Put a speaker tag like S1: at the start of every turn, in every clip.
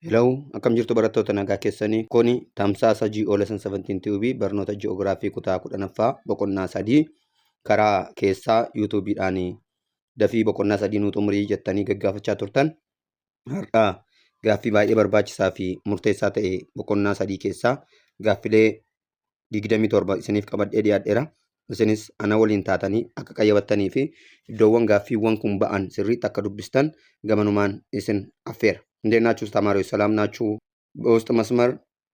S1: Hello, akkam jirtu barattoota nagaa keessanii kuni tamsaasa GO Lesson 17 Tube barnoota ji'oogiraafii kutaa 10ffaa boqonnaa 3 karaa keessaa yuutuubiidhaan dafii boqonnaa 3 nuu xumurii jettanii gaggaafachaa turtan har'a gaaffii baay'ee barbaachisaa fi murteessaa ta'e boqonnaa 3 keessaa gaaffilee 27 isiniif qabadhee dhiyaadheera. Isinis ana waliin taatanii akka qayyabattanii fi iddoowwan gaaffiiwwan kun ba'an sirriitti akka dubbistan gamanumaan isin affeera. እንዴት ናችሁ ተማሪዎች? ሰላም ናችሁ? በውስጥ መስመር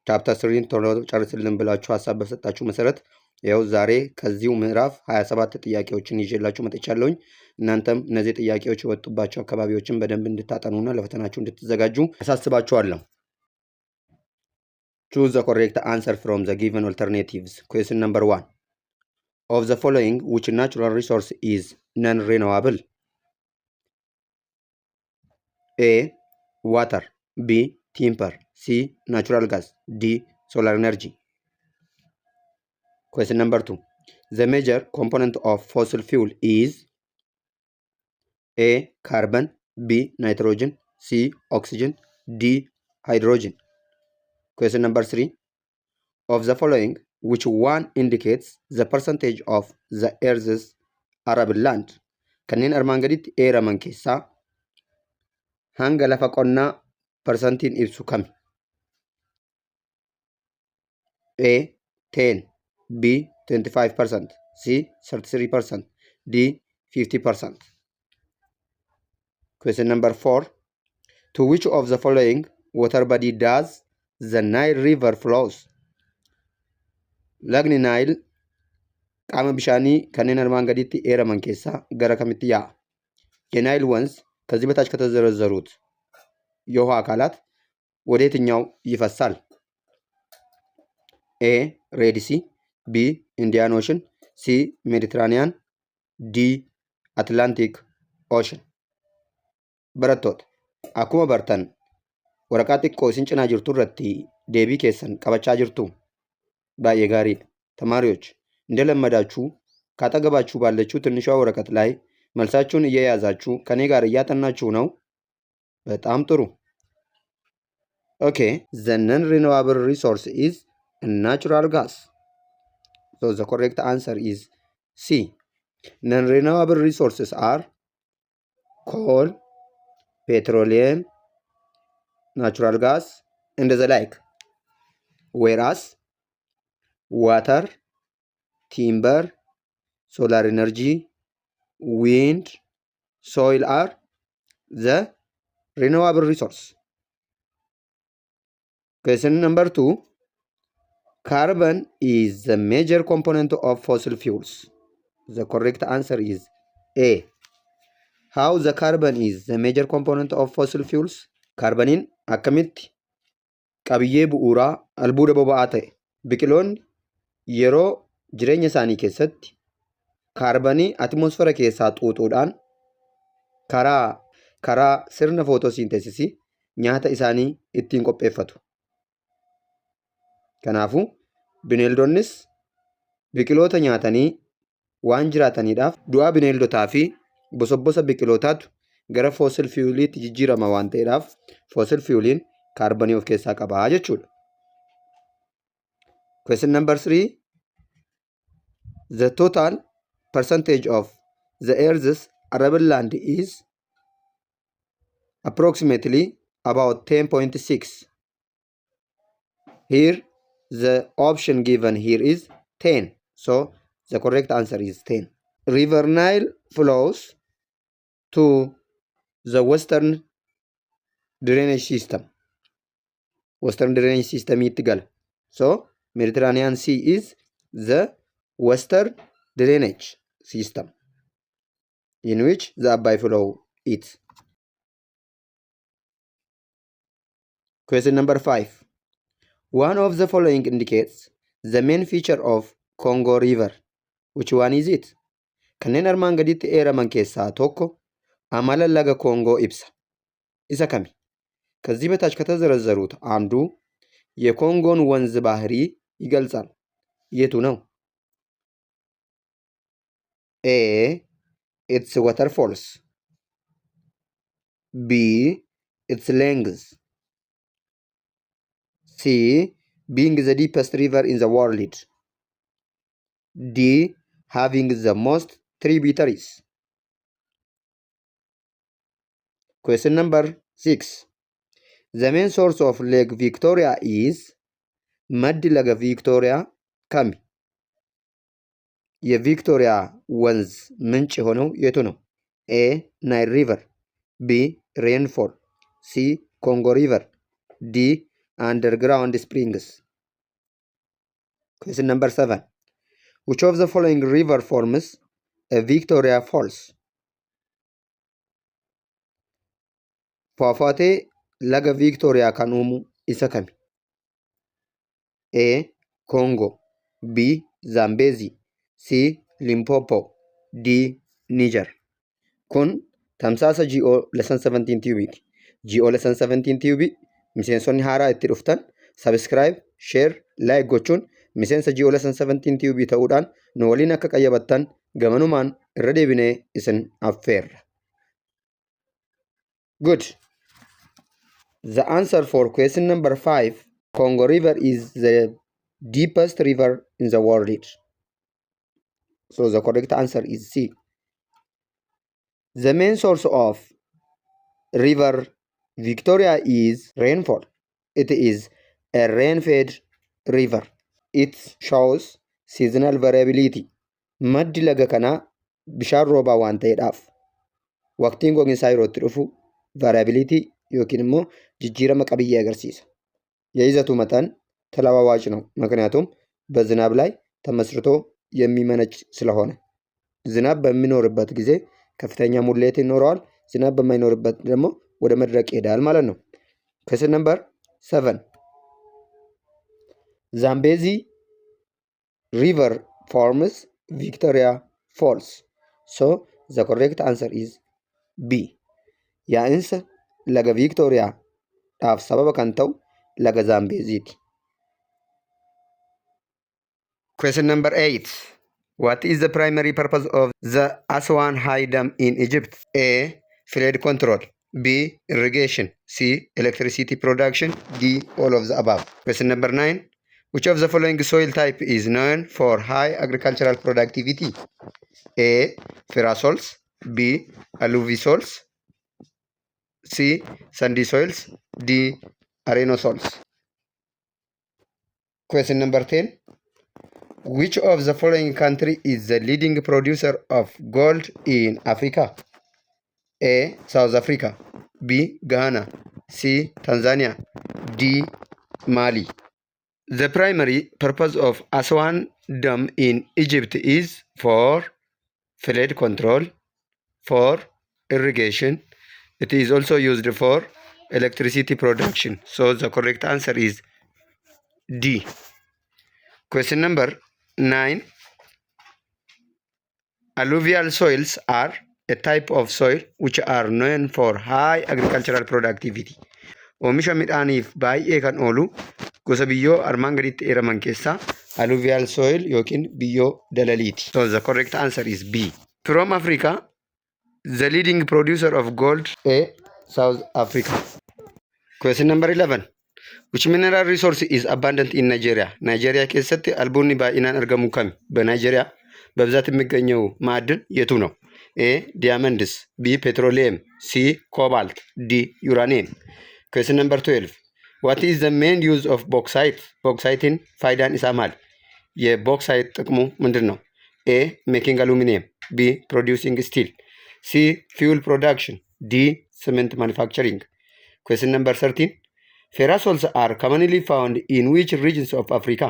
S1: ቻፕተር ስሪን ቶሎ ጨርስልን ብላችሁ ሀሳብ በሰጣችሁ መሰረት ያው ዛሬ ከዚሁ ምዕራፍ 27 ጥያቄዎችን ይዤላችሁ መጥቻለሁኝ። እናንተም እነዚህ ጥያቄዎች የወጡባቸው አካባቢዎችን በደንብ እንድታጠኑና ለፈተናችሁ እንድትዘጋጁ አሳስባችኋለሁ። Choose the correct answer from the given alternatives. Question number 1. Of the following, which natural resource is non-renewable? A. Water. B. Timber. C. Natural gas. D. Solar energy. Question number 2. The major component of fossil fuel is A. Carbon. B. Nitrogen. C. Oxygen. D. Hydrogen. Question number 3. Of the following, which one indicates the percentage of the Earth's arable land? Kanneen armaan gaditti eeraman keessaa hanga lafa qonnaa parsantiin ibsu kami? A. 10, B. 25%, C. 33%, D. 50%. Question number 4. To which of the following water body does the Nile River flows? Lagni Nile qaama bishaanii kanneen armaan gaditti eeraman keessaa gara kamitti yaa'a? የናይል ወንዝ ከዚህ በታች ከተዘረዘሩት የውሃ አካላት ወደ የትኛው ይፈሳል? A Red Sea፣ B Indian Ocean፣ C Mediterranean፣ D Atlantic Ocean. Barattoota akkuma bartan waraqaa xiqqoo isin cinaa jirtu irratti deebii keessan qabachaa jirtu baay'ee gaariidha. ተማሪዎች እንደለመዳችሁ ካጠገባችሁ ባለችው ትንሿ ወረቀት ላይ መልሳችሁን እየያዛችሁ ከኔ ጋር እያጠናችሁ ነው። በጣም ጥሩ። Okay, the non renewable resource is natural gas. So the correct answer is C. Non renewable resources are coal, petroleum, natural gas and the like, whereas water, timber, solar energy, wind, soil are the renewable resource. Question number 2. Carbon is the major component of fossil fuels. The correct answer is A. How the carbon is the major component of fossil fuels? Kaarbaniin akkamitti qabiyyee bu'uuraa albuuda boba'aa ta'e? Biqiloonni yeroo jireenya isaanii keessatti kaarbanii atmosfera keessaa xuuxuudhaan karaa sirna footoosinteesisii nyaata isaanii ittiin qopheeffatu. Kanaafuu bineeldonnis biqiloota nyaatanii waan jiraataniidhaaf du'a bineeldotaa fi bosobbosa biqilootaatu gara fossil fueliitti jijjiirama waan ta'eedhaaf fossil fueliin kaarbanii of keessaa qabaa jechuudha. Question number 3. The total percentage of the Earth's arable land is approximately about 10.6. Here the option given here is 10. So the correct answer is 10. River Nile flows to the western drainage system. Western drainage system itti gala. So Mediterranean Sea is the western drainage system in which the Abbay flow it. Question number 5. One of the following indicates the main feature of Congo River. Which one is it? Kanneen armaan gaditti eeraman keessaa tokko amala laga Koongoo ibsa. Isa kami? ከዚህ በታች ከተዘረዘሩት አንዱ የኮንጎን ወንዝ ባህሪ ይገልጻል። የቱ ነው? A, its waterfalls, B, its length, C. Being the deepest river in the world. D. Having the most tributaries. Question number 6. The main source of Lake Victoria is Maddi laga Victoria kami? የቪክቶሪያ ወንዝ ምንጭ የሆነው የቱ ነው? A Nile River፣ B rainfall፣ C Congo River፣ D underground springs። Question number 7. Which of the following river forms a Victoria Falls? ፏፏቴ laga Viiktooriyaa kan uumu isa kami? A. Congo B. Zambezi C. Limpopo D. Niger. Kun tamsaasa GO Lesson 17 Tube ti. GO Lesson 17 Tube miseensonni haaraa itti dhuftan subscribe, share, like gochuun miseensa GO Lesson 17 Tube ta'uudhaan nu waliin akka qayyabattan gamanumaan irra deebinee isin affeerra. Good. The answer for question number 5, Congo River is the deepest river in the world. So the correct answer is C. The main source of River Victoria is rainfall. It is a rain-fed river. It shows seasonal variability. Maddi laga kanaa bishaan roobaa waan ta'eedhaaf waqtiin gogiinsaa yeroo itti dhufu variability yookiin immoo jijjiirama qabiyyee agarsiisa. የይዘቱ መጠን ተለዋዋጭ ነው። ምክንያቱም በዝናብ ላይ ተመስርቶ የሚመነጭ ስለሆነ ዝናብ በሚኖርበት ጊዜ ከፍተኛ ሙሌት ይኖረዋል። ዝናብ በማይኖርበት ደግሞ ወደ መድረቅ ይሄዳል ማለት ነው። Question number 7. Zambezi River forms Victoria Falls. So the correct answer is B. Yaa'insa laga Viiktooriyaadhaaf sababa kan ta'u laga Zaambeeziiti. Question number 8. What is the primary purpose of the Aswan High Dam in Egypt? A. Flood control. B. Irrigation. C. Electricity production. D. All of the above. Question number 9. Which of the following soil type is known for high agricultural productivity? A. Ferralsols. B. Alluvisols. C. Sandy soils. D. Arenosols. Question number 10. Which of the following country is the leading producer of gold in Africa? A. South Africa. B. Ghana. C. Tanzania. D. Mali. The primary purpose of Aswan Dam in Egypt is for flood control, for irrigation. It is also used for electricity production. So the correct answer is D. Question number 9. Alluvial soils are a type of soil which are known for high agricultural productivity. Oomisha midhaaniif baay'ee kan oolu gosa biyyoo armaan gaditti eeraman keessaa alluvial soil yookiin biyyoo dalaliiti. So the correct answer is B. From Africa, the leading producer of gold A. South Africa. Question number 11. Which mineral resource is abundant in Nigeria? Nigeria keessatti albuudni baay'inaan argamu kami? በናይጄሪያ በብዛት የሚገኘው ማዕድን የቱ ነው? A diamonds፣ B petroleum፣ C cobalt፣ D uranium። Question number 12. What is the main use of bauxite? Bauxite faayidaan isaa maali? የ bauxite ጥቅሙ ምንድን ነው? A making aluminium፣ B producing steel፣ C fuel production፣ D cement manufacturing። Question number 13. Ferralsols are commonly found in which regions of Africa?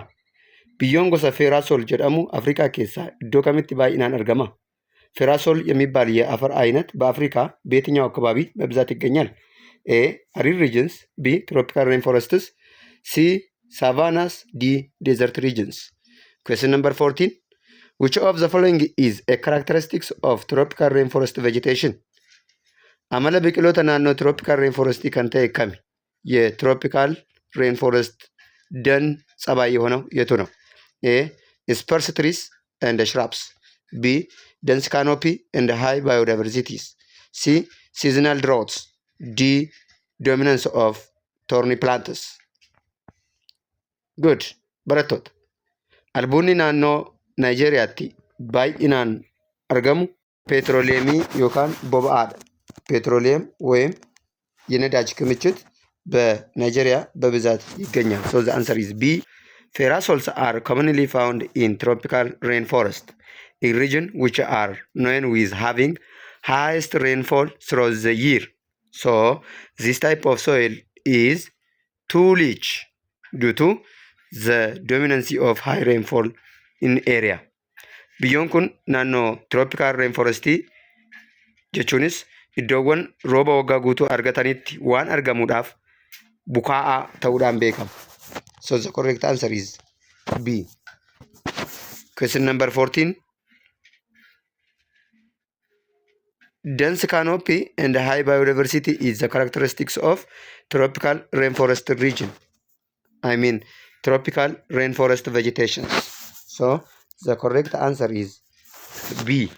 S1: Biyyoon gosa Ferralsol jedhamu Afrikaa keessaa iddoo kamitti baay'inaan argama? Ferralsol የሚባል የአፈር አይነት በአፍሪካ በየትኛው አካባቢ በብዛት ይገኛል? A arid regions፣ B tropical rainforests፣ C savannas፣ D desert regions። Question number 14. Which of the following is a characteristics of tropical rainforest vegetation? Amala biqiloota naannoo tropical rainforest kan ta'e kami? የ tropical rainforest ደን ጸባይ የሆነው የቱ ነው? A sparse trees and shrubs፣ B dense canopy and high biodiversities፣ C seasonal droughts፣ D dominance of thorny plants። Good. Barattoota. Albuudni naannoo Naayijeeriyaatti baay'inaan argamu peetirooleemii yookaan boba'aadha. Petroleum ወይም የነዳጅ ክምችት በናይጄሪያ በብዛት ይገኛል። So the answer is B. Ferralsols are commonly found in tropical rainforest, a region which are known with having highest rainfall throughout the year. So this type of soil is too rich due to the dominancy of high rainfall in area. Biyyoon kun naannoo tropical rainforestii jechuunis iddoowwan rooba waggaa guutuu argatanitti waan argamuudhaaf bukaa'aa ta'uudhaan beekama. So the correct answer is B. Question number 14. Dense canopy and high biodiversity is the characteristics of tropical rainforest region. I mean tropical rainforest vegetation. So the correct answer is B.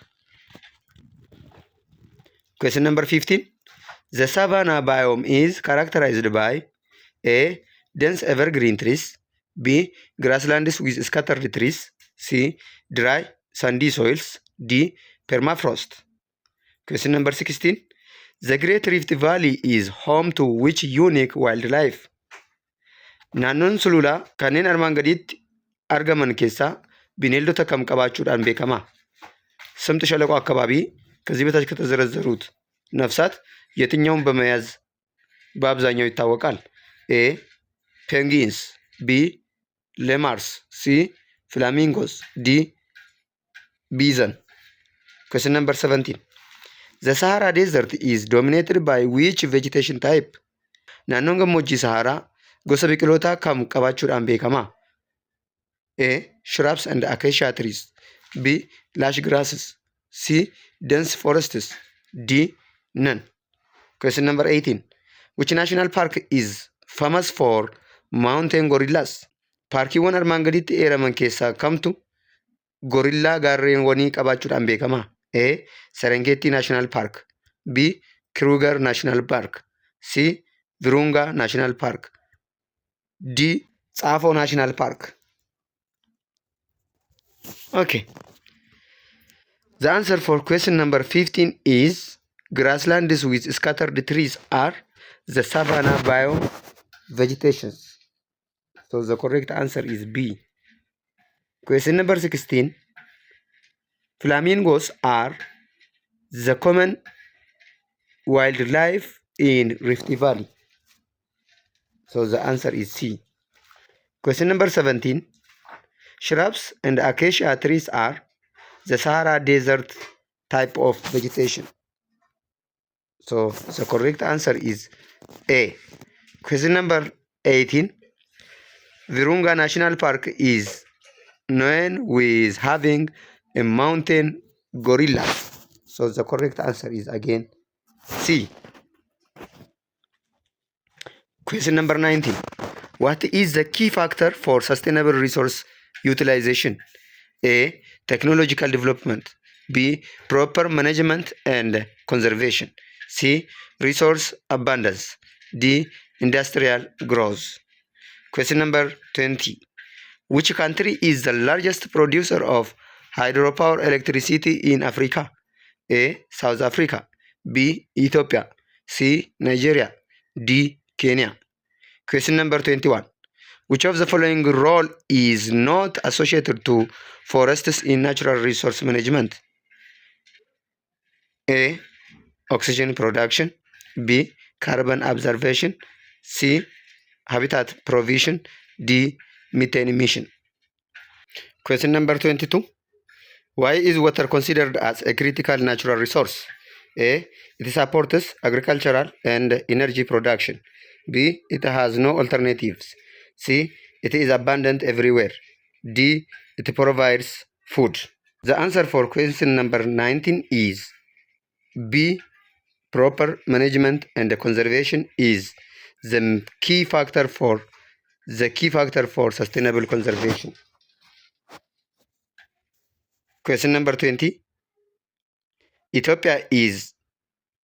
S1: Question number 15. The savanna biome is characterized by A. Dense evergreen trees, B. Grasslands with scattered trees, C. Dry sandy soils, D. Permafrost. Question number 16. The Great Rift Valley is home to which unique wildlife? Naannoon sululaa kanneen armaan gaditti argaman keessaa bineeldota kam qabaachuudhaan beekama? ስምጥ ሸለቆ አካባቢ ከዚህ በታች ከተዘረዘሩት ነፍሳት የትኛውን በመያዝ በአብዛኛው ይታወቃል? A penguins፣ B lemurs፣ C flamingos፣ D bison። Question number 17. The Sahara Desert is dominated by which vegetation type? Naannoon gammoojjii Saharaa gosa biqilootaa kam qabaachuudhaan beekama? A. Shrubs and acacia trees. B. Lush grasses. C. Dense forests. D. None. Question number 18. Which national park is famous for mountain gorillas? Paarkiiwwan armaan gaditti eeraman keessaa kamtu gorillaa gaarreewwanii qabaachuudhaan beekama? A. Serengeti National Park. B. Kruger National Park. C. Virunga National Park. D. Tsavo National Park. Okay. The answer for question number 15 is grasslands with scattered trees are the savanna biome vegetations. So the correct answer is B. Question number 16. Flamingos are the common wildlife in Rift Valley. So the answer is C. Question number 17. Shrubs and acacia trees are the Sahara Desert type of vegetation. So the correct answer is A. Question number 18. Virunga National Park is known with having a mountain gorilla. So the correct answer is again C. Question number 19. What is the key factor for sustainable resource utilization? A. Technological development. B. Proper management and conservation. C. Resource abundance. D. Industrial growth. Question number 20. Which country is the largest producer of hydropower electricity in Africa? A. South Africa. B. Ethiopia. C. Nigeria. D. Kenya. Question number 21. Which of the following role is not associated to forests in natural resource management? A. Oxygen production. B. Carbon absorption. C. Habitat provision. D. Methane emission. Question number 22. Why is water considered as a critical natural resource? A. It supports agricultural and energy production. B. It has no alternatives. C. It is abundant everywhere. D. It provides food. The answer for question number 19 is B. Proper management and conservation is the key factor for sustainable conservation. Question number 20. Ethiopia is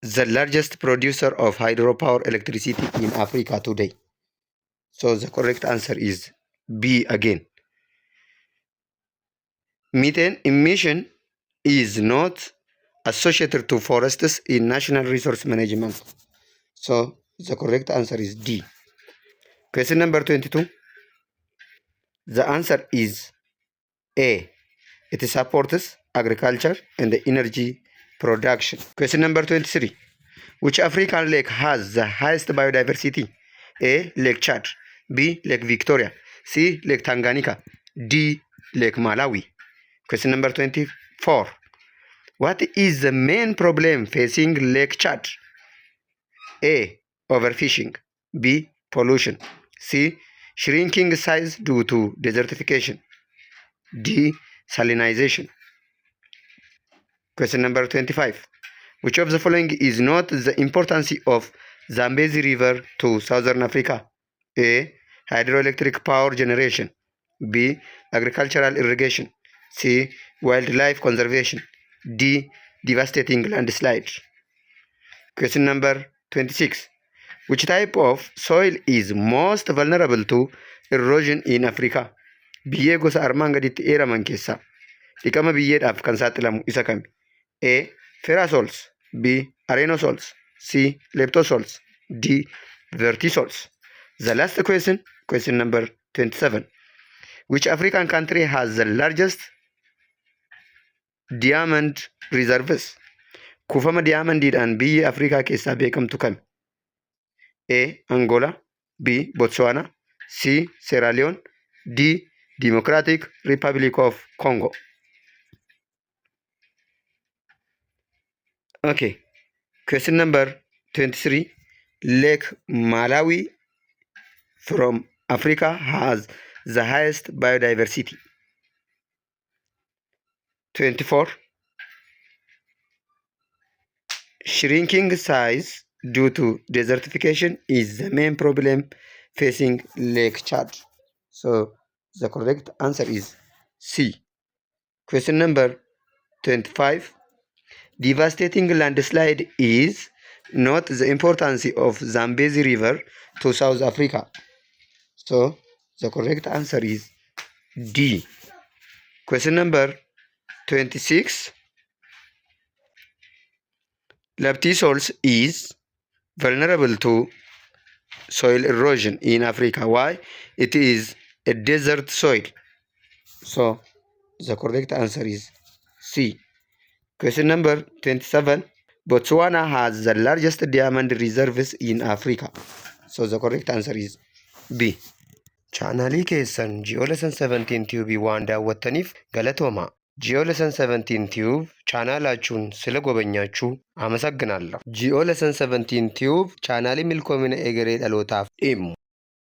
S1: the largest producer of hydropower electricity in Africa today. So the correct answer is B again. Methane emission is not associated to forests in national resource management. So the correct answer is D. Question number 22. The answer is A. It supports agriculture and energy production. Question number 23. Which African lake has the highest biodiversity? A. Lake Chad. B. Lake Victoria. C. Lake Tanganyika. D. Lake Malawi. Question number 24. What is the main problem facing Lake Chad? A. Overfishing. B. Pollution. C. Shrinking size due to desertification. D. Salinization. Question number 25. Which of the following is not the importance of Zambezi River to Southern Africa? A. Hydroelectric power generation. B. Agricultural irrigation. C. Wildlife conservation. D. Devastating landslides. Question number 26. Which type of soil is most vulnerable to erosion in Africa? Biyyee gosa armaan gaditti eeraman keessaa dhiqama biyyeedhaaf kan saaxilamu isa kami? A. Ferralsols. B. Arenosols. C. Leptosols. D. Vertisols. The last question, question number 27. Which African country has the largest diamond reserves? Kuufama diyaamandiidhaan biyyi Afrikaa keessaa beekamtu kami? A. Angola. B. Botswana. C. Sierra Leone. D. Democratic Republic of Congo. Okay. Question number 23. Lake Malawi from Africa has the highest biodiversity. 24. Shrinking size due to desertification is the main problem facing Lake Chad. So the correct answer is C. Question number 25. Devastating landslide is not the importance of Zambezi River to South Africa. So the correct answer is D. Question number 26. Leptosols is vulnerable to soil erosion in Africa. Why? It is a desert soil. So the correct answer is C. Question number 27. Botswana has the largest diamond reserves in Africa. So the correct answer is B. Chaanaalii keessan Geo Lesson 17 Tube waan daawwattaniif galatoomaa. Geo Lesson 17 Tube ቻናላችሁን ስለጎበኛችሁ አመሰግናለሁ። Geo Lesson 17 Tube chaanaalii milkoomina egeree dhalootaaf dhimmu.